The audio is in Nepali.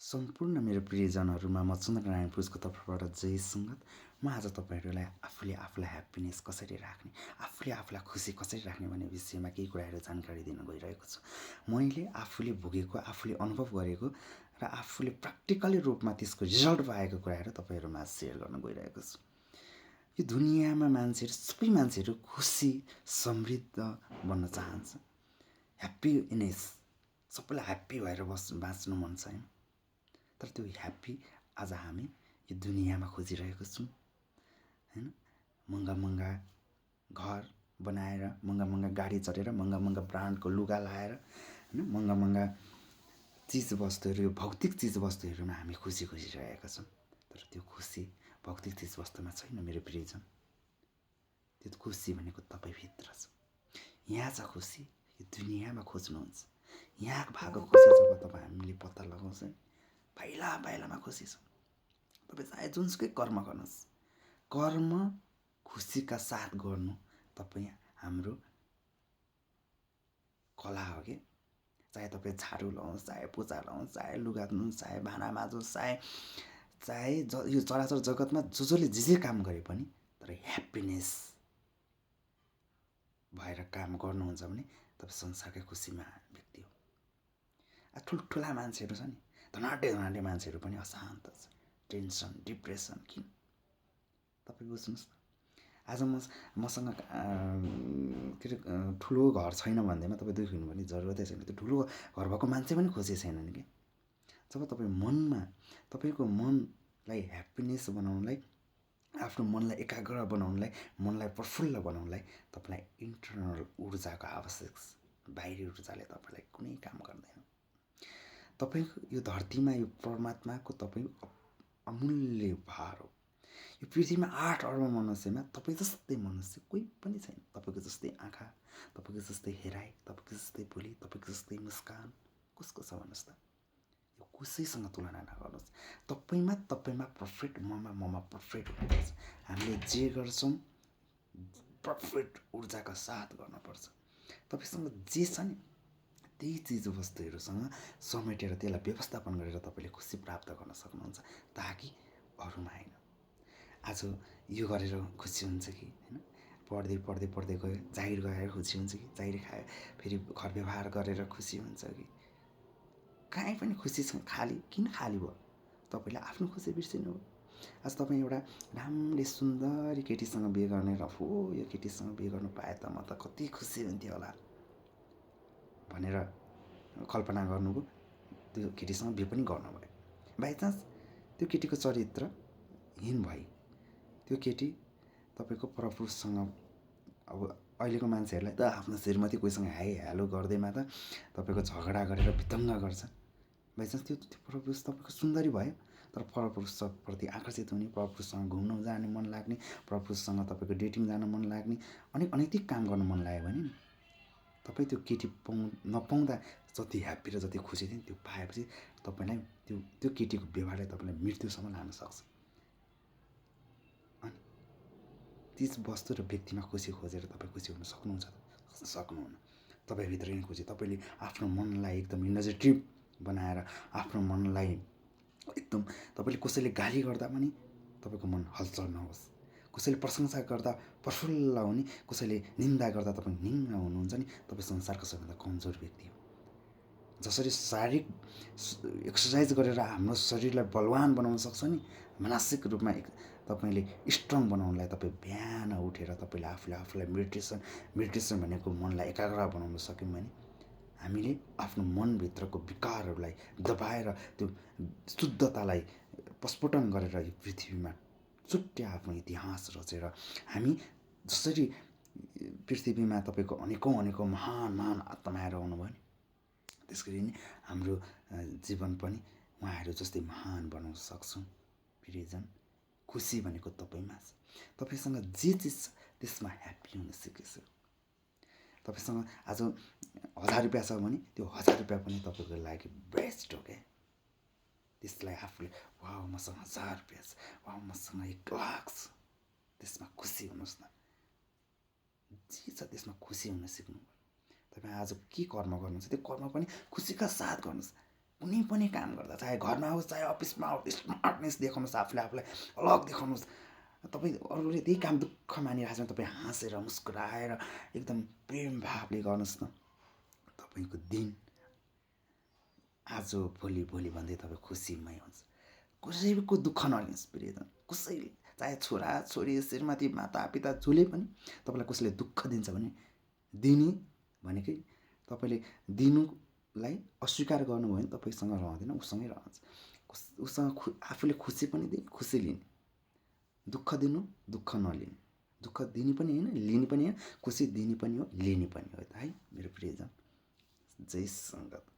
सम्पूर्ण मेरो प्रियजनहरूमा म चन्द्रनारायण पुजको तर्फबाट जय सङ्गत। म आज तपाईँहरूलाई आफूलाई ह्याप्पिनेस कसरी राख्ने, आफूलाई खुसी कसरी राख्ने भन्ने विषयमा केही कुराहरू जानकारी दिन गइरहेको छु। मैले आफूले भोगेको, आफूले अनुभव गरेको र आफूले प्र्याक्टिकली रूपमा त्यसको रिजल्ट पाएको कुराहरू तपाईँहरूमा सेयर गर्न गइरहेको छु। यो दुनियाँमा सबै मान्छेहरू खुसी, समृद्ध बन्न चाहन्छ। ह्याप्पिनेस, सबैलाई ह्याप्पी भएर बाँच्नु मन छ होइन। तर त्यो ह्याप्पी आज हामी यो दुनियाँमा खोजिरहेको छौँ होइन। महँगा घर बनाएर, महँगा गाडी चढेर, महँगा ब्रान्डको लुगा लाएर होइन, महँगा चिजवस्तुहरू, यो भौतिक चिजवस्तुहरूमा हामी खुसी खोजिरहेका छौँ। तर त्यो खुसी भौतिक चिजवस्तुमा छैन मेरो प्रियजन। त्यो खुसी भनेको तपाईँभित्र छ। यहाँ छ खुसी, यो दुनियाँमा खोज्नुहुन्छ। यहाँ भएको खुसी जब तपाईँ हामीले पत्ता लगाउँछ, पाइलामा खुसी छ। तपाईँ चाहे जुनसुकै कर्म गर्नुहोस्, कर्म खुसीका साथ गर्नु तपाईँ हाम्रो कला हो कि। चाहे तपाईँ झाडु लाउनुहोस्, चाहे पोचा लाउनुहोस्, चाहे लुगा धुनुहोस्, चाहे भाँडा माझोस्, चाहे यो चराचर जगतमा जसले जे काम गरे पनि तर ह्याप्पिनेस भएर काम गर्नुहुन्छ भने तपाईँ संसारकै खुसीमा व्यक्ति हो। ठुल्ठुला मान्छेहरू छ नि, धनाढ्य मान्छेहरू पनि अशान्त छ, टेन्सन, डिप्रेसन। किन? तपाईँ बुझ्नुहोस् न। आज मसँग के अरे ठुलो घर छैन भन्दैमा तपाईँ दुःख हुनु पनि जरुरतै छैन। त्यो ठुलो घर भएको मान्छे पनि खुसी छैनन् कि। जब तपाईँ तपाईँको मनलाई ह्याप्पिनेस बनाउनलाई, आफ्नो मनलाई एकाग्र बनाउनलाई, मनलाई प्रफुल्ल बनाउनलाई तपाईँलाई इन्टरनल ऊर्जाको आवश्यक छ। बाहिरी ऊर्जाले तपाईँलाई कुनै काम गर्दैन। तपाईँको यो धरतीमा यो परमात्माको तपाईँ अमूल्य उपहार हो। यो पृथ्वीमा 8 अर्ब मनुष्यमा तपाईँ जस्तै मनुष्य कोही पनि छैन। तपाईँको जस्तै आँखा, तपाईँको जस्तै हेराइ, तपाईँको जस्तै बोली, तपाईँको जस्तै मुस्कान कसको छ भन्नुहोस् त। यो कसैसँग तुलना नगर्नुहोस्। तपाईँमा पर्फेक्ट, ममा पर्फेक्ट हुनुपर्छ। हामीले जे गर्छौँ पर्फेक्ट ऊर्जाका साथ गर्नुपर्छ। तपाईँसँग जे छ नि त्यही चिजवस्तुहरूसँग समेटेर त्यसलाई व्यवस्थापन गरेर तपाईँले खुसी प्राप्त गर्न सक्नुहुन्छ, ताकि अरूमा होइन। आज यो गरेर खुसी हुन्छ कि होइन, पढ्दै गयो, जागिर गएर खुसी हुन्छ कि, जागिर खायो फेरि घर व्यवहार गरेर खुसी हुन्छ कि, कहीँ पनि खुसी छ खाली। किन खाली भयो? तपाईँले आफ्नो खुसी बिर्सिनु हो। आज तपाईँ एउटा राम्ररी सुन्दरी केटीसँग बिहे गर्ने र हो यो केटीसँग बिहे गर्नु पाए त म त कति खुसी हुन्थेँ होला भनेर कल्पना गर्नुभयो। त्यो केटीसँग बिहे पनि गर्नुभयो। बाइचान्स त्यो केटीको चरित्रहीन भई त्यो केटी तपाईँको परपुरुषसँग, अब अहिलेको मान्छेहरूलाई त आफ्नो श्रीमती कोहीसँग हेलो गर्दैमा त तपाईँको झगडा गरेर वितङ्ग गर्छ। बाइचान्स त्यो परपुरुष तपाईँको सुन्दरी भयो, तर परपुरुषप्रति आकर्षित हुने, परपुरुषसँग घुम्न जाने मन लाग्ने, परपुरुषसँग तपाईँको डेटिङ जान मन लाग्ने, अनैतिक काम गर्न मन लाग्यो भने नि तपाईँ त्यो केटी नपाउँदा जति ह्याप्पी र जति खुसी थियो त्यो पाएपछि तपाईँलाई त्यो केटीको व्यवहारले तपाईँलाई मृत्युसम्म लान सक्छ। अनि तिज वस्तु र व्यक्तिमा खुसी खोजेर तपाईँ खुसी हुन सक्नुहुन्छ? सक्नुहुन्न। तपाईँभित्र नै खुसी। तपाईँले आफ्नो मनलाई एकदम इनर्जेटिक बनाएर, आफ्नो मनलाई एकदम, तपाईँले कसैले गाली गर्दा पनि तपाईँको मन हलचल नहोस्, कसैले प्रशंसा गर्दा प्रफुल्ल हुने, कसैले निन्दा गर्दा तपाईँ निङ्ग हुनुहुन्छ नि, तपाईँ संसारको सबैभन्दा कमजोर व्यक्ति हो। जसरी शारीरिक एक्सर्साइज गरेर हाम्रो शरीरलाई बलवान बनाउन सक्छ नि, मानसिक रूपमा तपाईँले स्ट्रङ बनाउनलाई तपाईँ बिहान उठेर तपाईँले आफूलाई मेडिटेसन भनेको मनलाई एकाग्र बनाउन सक्यौँ भने हामीले आफ्नो मनभित्रको विकारहरूलाई दबाएर त्यो शुद्धतालाई प्रस्फुटन गरेर यो पृथ्वीमा छुट्टै आफ्नो इतिहास रचेर हामी जसरी पृथ्वीमा तपाईँको अनेकौँ महान आत्माहरू आउनुभयो नि, त्यसरी नै हाम्रो जीवन पनि उहाँहरू जस्तै महान बनाउन सक्छौँ। प्रियजन, खुसी भनेको तपाईँमा छ। तपाईँसँग जे चिज छ त्यसमा ह्याप्पी हुन सिकेछु। तपाईँसँग आज 1000 रुपियाँ छ भने त्यो 1000 रुपियाँ पनि तपाईँको लागि बेस्ट हो क्या। त्यसलाई आफूले वाह मसँग 1000 रुपियाँ छ, वाह मसँग 1 लाख छ, त्यसमा खुसी हुनुहोस् न। जे छ त्यसमा खुसी हुन सिक्नु। तपाईँ आज के कर्म गर्नुहुन्छ त्यो कर्म पनि खुसीका साथ गर्नुहोस्। कुनै पनि काम गर्दा, चाहे घरमा होस् चाहे अफिसमा होस्, स्मार्टनेस देखाउनुहोस्, आफूलाई अलग देखाउनुहोस्। तपाईँ अरूले त्यही काम दुःख मानिरहेको छ भने तपाईँ हाँसेर मुस्कुराएर एकदम प्रेम भावले गर्नुहोस् न। तपाईँको दिन आज भोलि भन्दै तपाईँ खुसीमय हुन्छ। कसैको दुःख नलिनुहोस् प्रियजन, कसैले, चाहे छोरा छोरी, श्रीमती, माता पिता, जसले पनि तपाईँलाई कसैले दुःख दिन्छ भने दिने भनेकै तपाईँले दिनुलाई अस्वीकार गर्नुभयो भने तपाईँसँग रहँदैन, उसँगै रहन्छ। उसँग आफूले खुसी पनि दिने, खुसी लिने, दुःख दिनु, दुःख नलिनु, दुःख दिने पनि होइन लिने पनि होइन, खुसी दिने पनि हो लिने पनि हो है मेरो प्रियजन। जय सङ्गत।